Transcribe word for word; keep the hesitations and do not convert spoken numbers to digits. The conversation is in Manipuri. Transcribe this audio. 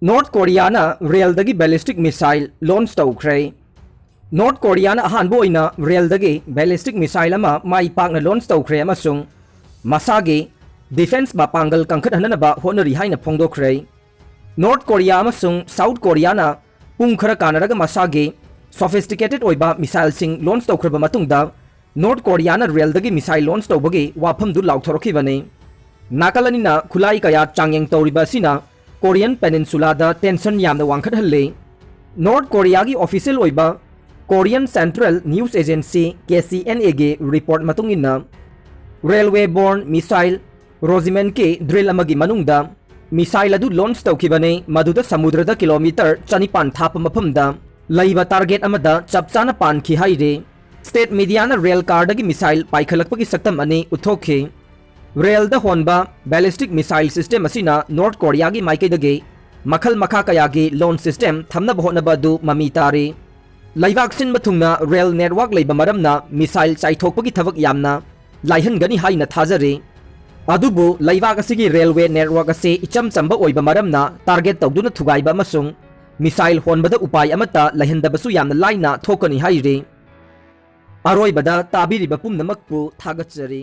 ꯅꯣꯔꯠ ꯀꯣꯔꯤꯌꯥꯅ ꯔꯦꯜꯗꯒꯤ ꯕꯦꯂꯤꯁꯇꯤꯛ ꯃꯤꯁꯥꯏꯜ ꯂꯣꯟꯆ ꯇꯧꯈ꯭ꯔꯦ꯫ ꯅꯣꯔꯠ ꯀꯣꯔꯤꯌꯥꯅ ꯑꯍꯥꯟꯕ ꯑꯣꯏꯅ ꯔꯦꯜꯗꯒꯤ ꯕꯦꯂꯤꯁꯇꯤꯛ ꯃꯤꯁꯥꯏꯜ ꯑꯃ ꯃꯥꯏ ꯄꯥꯛꯅ ꯂꯣꯟꯆ ꯇꯧꯈ꯭ꯔꯦ ꯑꯃꯁꯨꯡ ꯃꯁꯥꯒꯤ ꯗꯤꯐꯦꯟꯁ ꯃꯄꯥꯡꯒꯜ ꯀꯟꯈꯠꯍꯟꯅꯅꯕ ꯍꯣꯠꯅꯔꯤ ꯍꯥꯏꯅ ꯐꯣꯡꯗꯣꯛꯈ꯭ꯔꯦ꯫ ꯅꯣꯔꯠ ꯀꯣꯔꯤꯌꯥ ꯑꯃꯁꯨꯡ ꯁꯥꯎꯠ ꯀꯣꯔꯤꯌꯥꯅ ꯄꯨꯡ ꯈꯔ ꯀꯥꯟꯅꯔꯒ ꯃꯁꯥꯒꯤ ꯁꯣꯐꯤꯁꯇꯤꯀꯦꯇꯦꯗ ꯑꯣꯏꯕ ꯃꯤꯁꯥꯏꯜꯁꯤꯡ ꯂꯣꯟꯆ ꯇꯧꯈ꯭ꯔꯕ ꯃꯇꯨꯡꯗ, ꯅꯣꯔꯠ ꯀꯣꯔꯤꯌꯥꯅ ꯔꯦꯜꯗꯒꯤ ꯃꯤꯁꯥꯏꯜ ꯂꯣꯟꯆ ꯇꯧꯕꯒꯤ ꯋꯥꯐꯝꯗꯨ ꯂꯥꯎꯊꯣꯔꯛꯈꯤꯕꯅꯤ꯫ ꯅꯥꯀꯜ ꯑꯅꯤꯅ ꯈꯨꯠꯂꯥꯏ ꯀꯌꯥ ꯆꯥꯡꯌꯦꯡ ꯇꯧꯔꯤꯕ ꯑꯁꯤꯅ ꯀꯣꯔꯤꯌꯟ ꯄꯦꯅꯤꯟꯁꯨꯂꯥꯗ ꯇꯦꯟꯁꯟ ꯌꯥꯝꯅ ꯋꯥꯡꯈꯠꯍꯜꯂꯤ꯫ ꯅꯣꯔꯠ ꯀꯣꯔꯤꯌꯥꯒꯤ ꯑꯣꯐꯤꯁꯤꯌꯦꯜ ꯑꯣꯏꯕ Korean central news agency, K C and ꯑꯦꯒꯤ ꯔꯤꯄꯣꯔꯠ ꯃꯇꯨꯡ ꯏꯟꯅ, ꯔꯦꯜꯋꯦ ꯕꯣꯔꯟ ꯃꯤꯁꯥꯏꯜ ꯔꯣꯖꯤꯃꯦꯟꯀꯤ ꯗ꯭ꯔꯤꯜ ꯑꯃꯒꯤ ꯃꯅꯨꯡꯗ ꯃꯤꯁꯥꯏꯜ ꯑꯗꯨ ꯂꯣꯟꯆ ꯇꯧꯈꯤꯕꯅꯤ, ꯃꯗꯨꯗ ꯁꯃꯨꯗ꯭ꯔꯗ ꯀꯤꯂꯣꯃꯤꯇꯔ ꯆꯅꯤꯄꯥꯟ ꯊꯥꯞꯄ ꯃꯐꯝꯗ ꯂꯩꯕ ꯇꯥꯔꯒꯦꯠ ꯑꯃꯗ ꯆꯞ ꯆꯥꯅ ꯄꯥꯟꯈꯤ ꯍꯥꯏꯔꯤ꯫ ꯁ꯭ꯇꯦꯠ ꯃꯤꯗꯤꯌꯥꯅ ꯔꯦꯜ ꯀꯥꯔꯗꯒꯤ ꯃꯤꯁꯥꯏꯜ ꯄꯥꯏꯈꯠꯂꯛꯄꯒꯤ ꯁꯛꯇꯝ ꯑꯅꯤ ꯎꯠꯊꯣꯛꯈꯤ꯫ ꯔꯦꯜꯗ ꯍꯣꯟꯕ ꯕꯦꯂꯤꯁꯇꯤꯛ ꯃꯤꯁꯥꯏꯜ ꯁꯤꯁꯇꯦꯝ ꯑꯁꯤꯅ ꯅꯣꯔꯠ ꯀꯣꯔꯤꯌꯥꯒꯤ ꯃꯥꯏꯀꯩꯗꯒꯤ ꯃꯈꯜ ꯃꯈꯥ ꯀꯌꯥꯒꯤ ꯂꯣꯟꯆ ꯁꯤꯁꯇꯦꯝ ꯊꯝꯅꯕ ꯍꯣꯠꯅꯕ ꯑꯗꯨ ꯃꯃꯤ ꯇꯥꯔꯤ꯫ ꯂꯩꯕꯥꯛ ꯁꯤꯟꯕ ꯊꯨꯡꯅ ꯔꯦꯜ ꯅꯦꯠꯋꯥꯔꯛ ꯂꯩꯕ ꯃꯔꯝꯅ ꯃꯤꯁꯥꯏꯜ ꯆꯥꯏꯊꯣꯛꯄꯒꯤ ꯊꯕꯛ ꯌꯥꯝꯅ ꯂꯥꯏꯍꯟꯒꯅꯤ ꯍꯥꯏꯅ ꯊꯥꯖꯔꯤ꯫ ꯑꯗꯨꯕꯨ ꯂꯩꯕꯥꯛ ꯑꯁꯤꯒꯤ ꯔꯦꯜꯋꯦ ꯅꯦꯠꯋꯥꯔꯛ ꯑꯁꯤ ꯏꯆꯝ ꯆꯝꯕ ꯑꯣꯏꯕ ꯃꯔꯝꯅ ꯇꯥꯔꯒꯦꯠ ꯇꯧꯗꯨꯅ ꯊꯨꯒꯥꯏꯕ ꯑꯃꯁꯨꯡ ꯃꯤꯁꯥꯏꯜ ꯍꯣꯟꯕꯗ ꯎꯄꯥꯏ ꯑꯃꯠꯇ ꯂꯩꯍꯟꯗꯕꯁꯨ ꯌꯥꯝꯅ ꯂꯥꯏꯅ ꯊꯣꯛꯀꯅꯤ ꯍꯥꯏꯔꯤ꯫ ꯑꯔꯣꯏꯕꯗ ꯇꯥꯕꯤꯔꯤꯕ ꯄꯨꯝꯅꯃꯛꯄꯨ ꯊꯥꯒꯠꯆꯔꯤ꯫